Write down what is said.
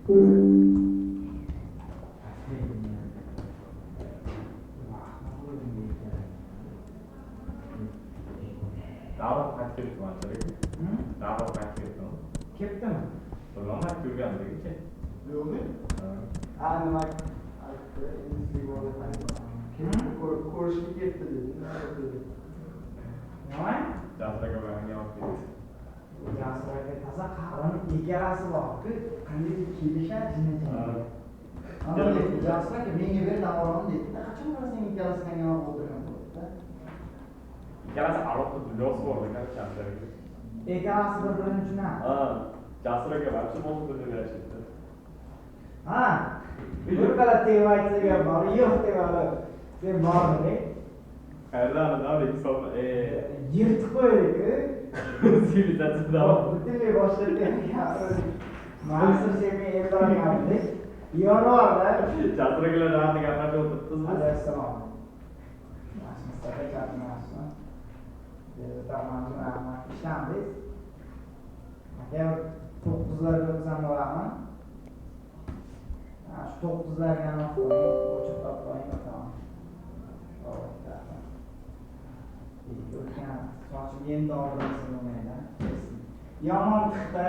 Davron qaytib ketdimi anchalik? Davron qaytib ketdimi? Ketdimi? Bilmadim, ko'rgandigicha. Yo'qmi? Ha. Ha, nima aytdi? Inisiga borib aytdi. Ko'rishga ketdi dedi. Nima dedi? Nima? Jasur aka bilan olib ketdi. Jasur aka toza qarin egalasi bor-ku, qanday kelishadi jinnichaga. Ana dedi, Jasur aka menga ber davronni dedi. Qachon borasan ikkalasi qanganoq o'tirgan bo'ldi-da. Ikkalasi alohida dunyosi bor ekan Jasur aka. Ikkalasi bir-birini tushunadi. Ha, Jasur aka вообще boshqa dunyoda yashaydi. Ha, bir bala teva aytsa bor, yo'q teva. Sen bormi? Qayerdan davr hisob Yirtib qo'ydik-ku. Sivilizatsiya davr. Butunlay boshqa gapirdik. Mansur sen men Eldor gapirdik. Yonvorda. Jasur akalar rahmat gaplashib o'tiribmiz biz. Alayhissalom. Mustafa chaqirmasmi? Ishlamdingiz. Aka 9larga o'tsam bo'ladimi? Ha, shu 9larga aniq qo'ying, o'chib topib qo'ying, tamom. O'tgan sochim endi oldim, bo'lmaydi. Yomon chiqdi.